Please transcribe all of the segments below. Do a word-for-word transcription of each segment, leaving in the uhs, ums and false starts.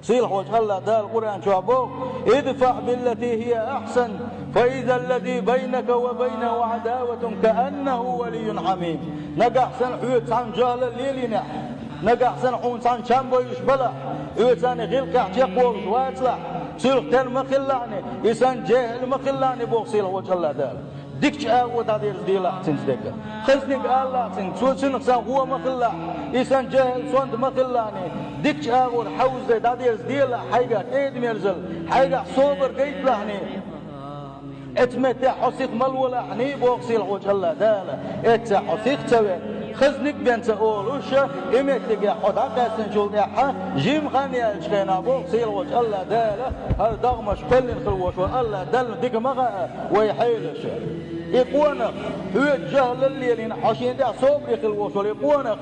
Сийлахьволчу Аллах Дала Къуръан чохь боху: «Идфаъ биллати хия ахсан, фа иза ллази байнака ва байнаху адаватун кааннаху валийюн хьамим». Нагахь санна хьоьца цхьаьна жагьлал лелийнехь, нагахь санна хьуна цхьаьна чам бовзуш балахь, хьоьца цхьаьна гӀиллакхехь чекхволуш вацалахь, цуьнах тера ма хилалахь, и санна жехӀал ма хилалахь боху сийлахьволчу Аллах Дала. Дикачу агӀор дӀадерзаделахь цуьнца дерг. Хазаниг алалахь цуьнга, цо цуьнах санна гӀо ма хилалахь, и санна жехӀал, сонта ма хилалахь, дикачу агӀор хьовзаде дӀадерзаделахь хьайгахь кӀеда-мерзалла, хьайгахь собар гайталахь. Эцу меттехь хьо сиха ма лолахь, боху сийлахьволчу Аллах Дала. Эццехь хьо сиха ца веа, хазаниг бен ца олуш, и меттигехь хьо дӀакъаьстинчул тӀаьхьа, жимма хан яьллачу хенахь, боху сийлахьволчу Аллах Дала, хӀара догӀмаш кхоьллина хила волуш волу Аллах Далла дика ма хаьа вайн хьелаш. И къонах, хьоьца жагьлал лелийна, хьо шена тӀехь собаре хила волуш волу и къонах,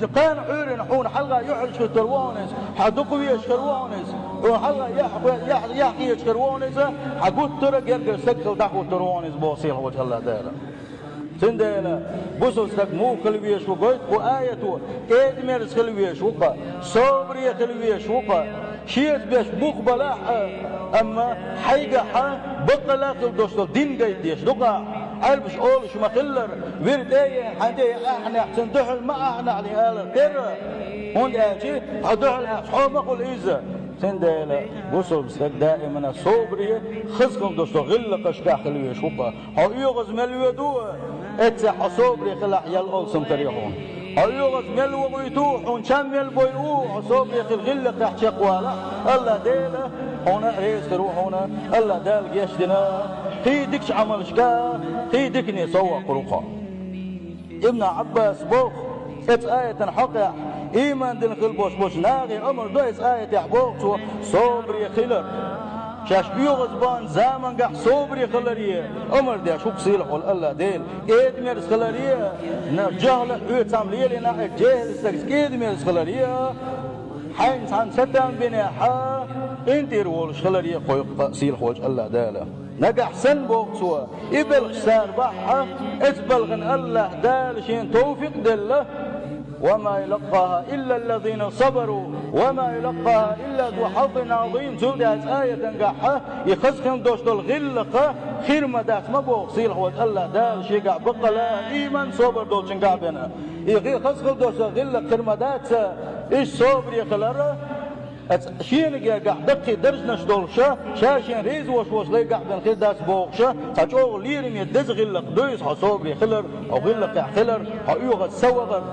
кхана Ӏуьйранна хьуна хьалха юьхьарлуш хир ву хьуна иза, хьан дукха везаш хир ву хьуна иза, хьуна хьалха яхь-, яхь-, яхь хеташ хир ву хьуна иза, хьан гуттара а гергара стаг хила дӀахӀуттур ву хьуна иза, боху сийлахьволчу Аллах Дала. Цундела бусалба стаг муха хила везаш ву гойту кху аято, кӀеда-мерза хила везаш ву-кх, собаре хила везаш ву-кх, шеца беш бух балахь а, амма хьайгахь а баккъалла а хила долуш долу дин гайта дезаш ду-кх ахь. Ӏаьрбаша олуш ма-хиллара, вира тӀе а еана, хьайн тӀе а ахьанехь, цуьнан дуьхьал ма ахьанехь алар тера, хӀунда аьлча хьо дуьхьал аьхча хьо ма хуьлу иза. Цундела бусалба стаг даимана собаре, хаза хила долуш долу гӀиллакхашкахь хила везаш ву-кх. Хьо оьгӀаз мел воьду, эццехь хьо собаре хилахь, ял алсам каре хьуна. Хьо оьгӀаз мел вохуьйту, хьуна чам мел бойу, хьо собаре хила гӀиллакхехь чекхвалахь, Аллах Дела хьуна реза хир ву хьуна, Аллах Дала гечдина, кхин дикачу Ӏамалшка, кхин дикане совваккхур ву-кх хьо. Ибн Ӏаббас боху, эцу аятан хьокъехь, ийман дина хила болуш болчу нахе омра до эцу аятехь, боху цо, собаре хилар. Шаьш оьгӀаз баханчу замангахь собаре хиларе омра деш ву-кх сийлахь волу Аллах Дела. КӀеда-мерза хиларе, на-, жагьла а хьоьца цхьаьна лелийнехь, жехӀал стагца кӀеда-мерза хиларе, хьайна цхьаьна сатам бинехь, къинтӀера волуш хиларе кхойкху-кх сийлахь волчу Аллах Дала. Нагахь санна, боху цо, и белхаш цара бахь а, эцу балхана Аллах Дала шена товфикъ делла, «Ва ма юлаккъаха илла ллазина сабару, ва ма юлаккъаха илла зу хьаззин Ӏазим». Цул тӀаьхьа аятангахь, и хаза хила долуш долу гӀиллакх хир ма дац ма боху сийлахь волчу Аллах Дала шегахь баккъалла а, ийман, собар долчуьнгахь бен. И хи-, хаза хила долуш долу гӀиллакх хир ма дац, иштта собаре хилар, Аса шена гергахь даккхий даржанаш долуша, ша шен реза волуш волчу лайгахь бен хир дац бохуша, цхьа чӀогӀа лераме деза гӀиллакх ду иза хьо собаре хилар, хьо гӀиллакхехь хилар, хьо оьгӀаз ца вахар.